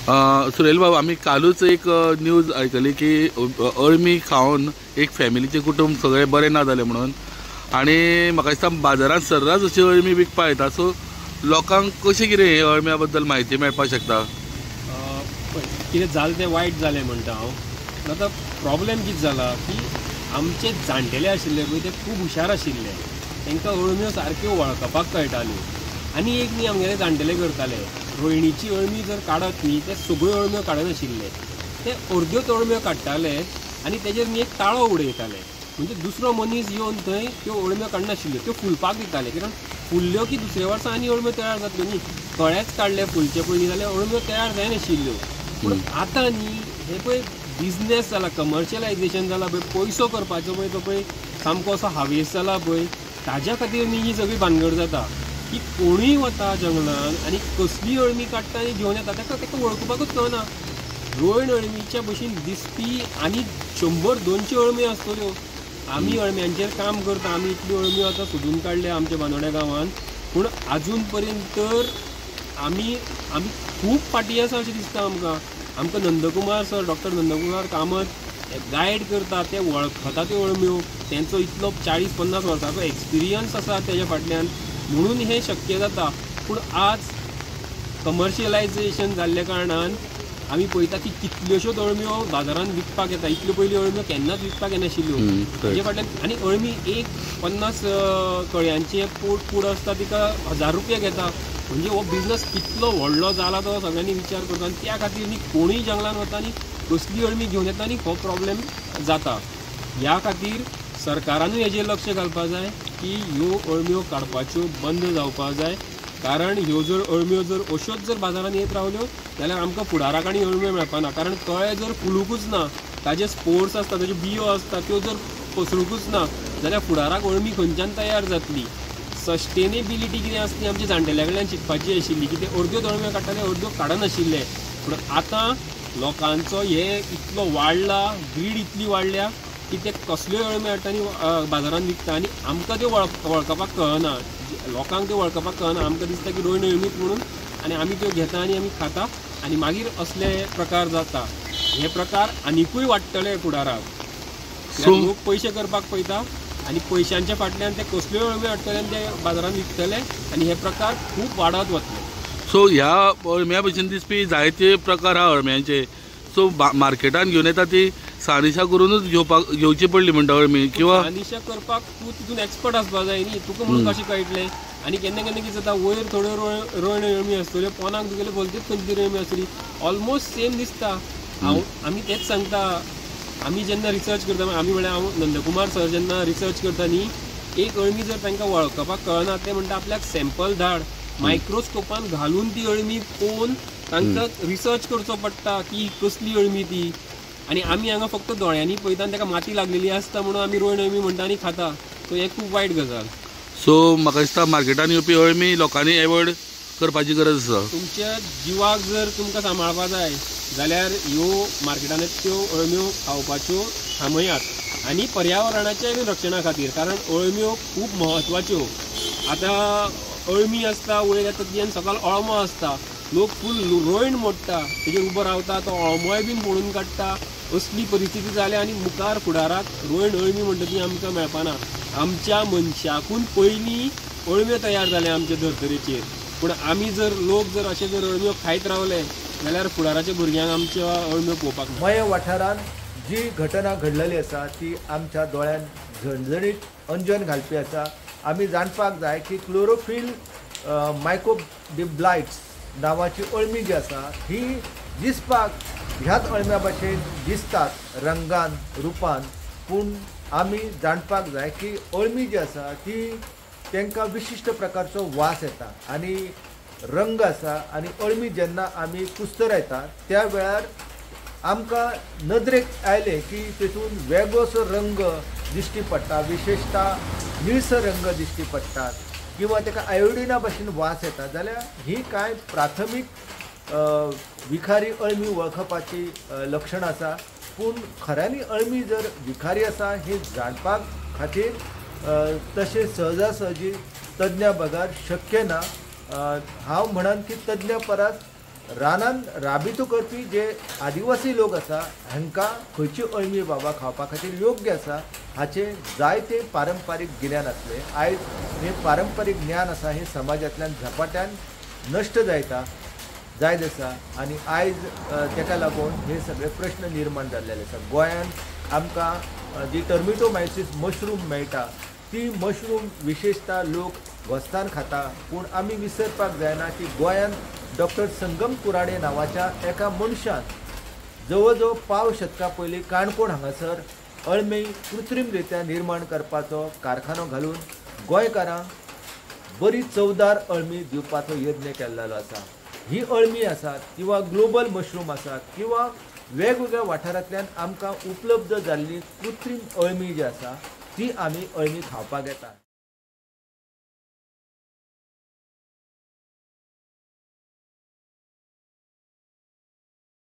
सुरेल बाब, आमी कालूच एक न्यूज आयकली की अळमी खावन एक फॅमिलीचें कुटुंब सगळें बरें ना जालें म्हणून, आनी म्हाका दिसता बाजारांत सर्रास अशी अळमी विकपाक येता. सो लोकांक कशें कितें हे अळम्या बद्दल म्हायती मेळपाक शकता? कितें जालें तें वायट जालें म्हणटा हांव. आतां प्रॉब्लेम कितें जाला की आमचे जाणटेले आशिल्ले पळय ते खूब हुशार आशिल्ले, तांकां अळम्यो सारक्यो वळखपाक कळटाल्यो. आनी एक न्ही आमगेले जाणटेले करताले, रोयणीची अळमी जर काडत न्ही ते सगळ्यो अळम्यो काडनाशिल्ले, ते अर्द्योच अळम्यो काडटाले आनी तेजेर न्ही एक ताळो उडयताले, म्हणजे दुसरो मनीस येवन थंय त्यो अळम्यो काडनाशिल्ल्यो, त्यो फुलपाक दिताले. कारण फुल्ल्यो की दुसऱ्या वर्सा आनी अळम्यो तयार जातल्यो न्ही. कळेच काडले फुलचे पयलीं जाल्यार अळम्यो तयार जायनाशिल्ल्यो. पूण आतां न्ही हे पळय बिजनेस जाला, कमर्शियलायजेशन जाला पळय, पयसो करपाचो पळय तो पळय सामको असो हावेस जाला पळय, ताज्या खातीर न्ही ही सगळी भानगड जाता की कोणूय वता जंगलान आनी कसली अळमी काडटा आनी घेवन येता, ताका ताका वळखुपाकूच कळना. रोयण अळमीच्या भशेन दिसपी आनी 100-200 अळम्यो आसतल्यो. आमी अळम्यांचेर काम करता, आमी इतल्यो अळम्यो आतां सोदून काडल्या आमच्या बांदोड्या गांवांत, पूण आजून पर्यंत तर आमी आमी खूब फाटीं आसा अशें दिसता आमकां. आमकां Nandkumar sir, doctor Nandkumar Kamat guide करता, ते वळखता त्यो अळम्यो, तेंचो इतलो 40-50 वर्सांचो एक्सपिरियन्स आसा तेज्या फाटल्यान, म्हणून हें शक्य जाता. पूण आज कमर्शियलायजेशन जाल्ल्या कारणान आमी पळयता की कितल्योश्योच अळम्यो बाजारांत विकपाक येता. इतल्यो पयलीं अळम्यो केन्नाच विकपाक येनाशिल्ल्यो. तेजे फाटल्यान आनी अळमी एक 50 कळयांचें पूड आसता तिका 1000 रुपया घेता. म्हणजे हो बिजनस कितलो व्हडलो जाला तो सगळ्यांनी विचार करता. आनी त्या खातीर न्ही कोणूय जंगलान वता आनी कसली अळमी घेवन येता आनी हो प्रॉब्लेम जाता. ह्या खातीर सरकारानूय हेजेर लक्ष घालपाक जाय की ह्यो अळम्यो काडपाच्यो बंद जावपाक जाय. कारण ह्यो जर अळम्यो जर अश्योच जर बाजारांत येत रावल्यो जाल्यार आमकां फुडाराक आनी अळम्यो मेळपाक ना. कारण कळे जर फुलुकूच ना, ताजे स्पोर्ट्स आसता, ताज्यो बियो आसता, त्यो जर पसरुकूच ना जाल्यार फुडाराक अळमी खंयच्यान तयार जातली. सस्टेनेबिलिटी कितें आसता ती आमच्या जाणटेल्या कडल्यान शिकपाची आशिल्ली की ते अर्द्योच अळम्यो काडटाले, अर्द्यो काडनाशिल्ले. पूण आतां लोकांचो हे इतलो वाडला, ग्रीड इतली वाडल्या की ते कसल्योय अळम्यो हाडटा आनी बाजारांत विकता आनी आमकां त्यो वळखपाक कळना, लोकांक त्यो वळखपाक कळना. आमकां दिसता की रोयण अळमीच म्हणून आनी आमी त्यो घेता आनी आमी खाता आनी मागीर असले प्रकार जाता. हे प्रकार आनिकूय वाडटले फुडाराक. लोक पयशे करपाक पळयता आनी पयशांच्या फाटल्यान ते कसल्योय अळम्यो हाडटले आनी ते बाजारांत विकतले आनी हे प्रकार खूब वाडत वतले. सो ह्या अळम्या भशेन दिसपी जायते प्रकार आहा अळम्यांचे. सो मार्केटान घेवन येता ती सानिशा करूनच घेवची पडली म्हणटा अळमी, किंवा सानिशा करपाक तूं तितून एक्सपर्ट आसपाक जाय न्ही, तुका म्हणून कशें कळटलें. आनी केन्ना केन्ना कितें जाता, वयर थोड्यो रोयण अळमी आसतल्यो, पोनाक तुगेले भलतीच खंयची तरी अळमी आसतली, ऑलमोस्ट सेम दिसता. हांव आमी तेंच सांगता, आमी जेन्ना रिसर्च करता, आमी म्हळ्यार हांव नंदकुमार सर जेन्ना रिसर्च करता न्ही, एक अळमी जर तांकां वळखपाक कळना ते म्हणटा आपल्याक सॅम्पल धाड, मायक्रोस्कोपान घालून ती अळमी पळोवन तांकां रिसर्च करचो पडटा की कसली अळमी ती. आनी आमी हांगा फक्त दोळ्यांनी पळयता आनी ताका माती लागलेली आसता म्हणून आमी रोयण अळमी म्हणटा आनी खाता. सो हें खूब वायट गजाल. सो म्हाका दिसता मार्केटान येवपी अळमी लोकांनी एवॉयड करपाची गरज आसा. तुमच्या जिवाक जर तुमकां सांबाळपा जाय जाल्यार ह्यो मार्केटान त्यो अळम्यो खावपाच्यो थांबयात, आनी पर्यावरणाच्या बी रक्षणा खातीर, कारण अळम्यो खूब म्हत्वाच्यो. आतां अळमी आसता वयर येता ती सकाळ अळमो आसता, लोक फूल रोयण मोडटा, तेजेर उबो रावता, तो अळमोय बीन फोडून काडटा. असली परिस्थिती जाल्या आनी मुखार फुडाराक रोयण अळमी म्हणटा ती आमकां मेळपाना. आमच्या मनशाकून पयलीं अळम्यो तयार जाल्या आमच्या धर्तरेचेर, पूण आमी जर लोक जर अशे जर अळम्यो खायत रावले जाल्यार फुडाराच्या भुरग्यांक आमच्या अळम्यो पळोवपाक. मये वाठारांत जी घटना घडलेली आसा ती आमच्या दोळ्यांत झणझणीत अंजन घालपी आसा. आमी जाणपाक जाय की क्लोरोफील मायक्रोडिब्लायट्स नांवाची अळमी जी आसा ही दिसपाक ह्याच अळम्या भशेन दिसतात रंगान रुपान, पूण आमी जाणपाक जाय की अळमी जी आसा ती तांकां विशिश्ट प्रकारचो वास येता आनी रंग आसा, आनी अळमी जेन्ना आमी कुस्तरायता त्या वेळार आमकां नदरेक आयलें की तेतून वेगळोसो रंग दिश्टी पडटा, विशेशता निळसो रंग दिश्टी पडटात किंवा ताका आयोडिना भशेन वास येता जाल्यार ही कांय प्राथमीक विखारी अळमी वळखपाची लक्षणां आसा. पूण खऱ्यांनी अळमी जर विखारी आसा हे जाणपाक खातीर तशें सहजासहजी तज्ञा बगर शक्य ना. हांव म्हणन की तज्ञा परस रानान राबितो करपी जे आदिवासी लोक आसा हांकां खंयची अळमी बाबा खावपा खातीर योग्य आसा हाचें जायते पारंपारीक गिन्यान आसलें. आयज हें पारंपारीक ज्ञान आसा हें समाजांतल्यान झपाट्यान नश्ट जायत आसा आनी आयज ताका लागून हे सगळे प्रश्न निर्माण जाल्लेले आसा. गोंयांत आमकां जी टर्मिटोमायसीस मशरूम मेळटा ती मशरूम विशेशता लोक घोस्तान खाता, पूण आमी विसरपाक जायना की गोंयांत डॉक्टर संगम कुराडे नांवाच्या एका मनशान जवळ जवळ पाव शतका पयलीं काणकोण हांगासर अळमी कृत्रीम रित्या निर्माण करपाचो कारखानो घालून गोंयकारांक बरी चवदार अळमी दिवपाचो यत्न केल्लो आसा. ही अळमी आसात किंवा ग्लोबल मशरूम आसात किंवा वेगवेगळ्या वाठारांतल्यान आमकां उपलब्ध जाल्ली कृत्रीम अळमी जी आसा ती आमी अळमी खावपाक येता.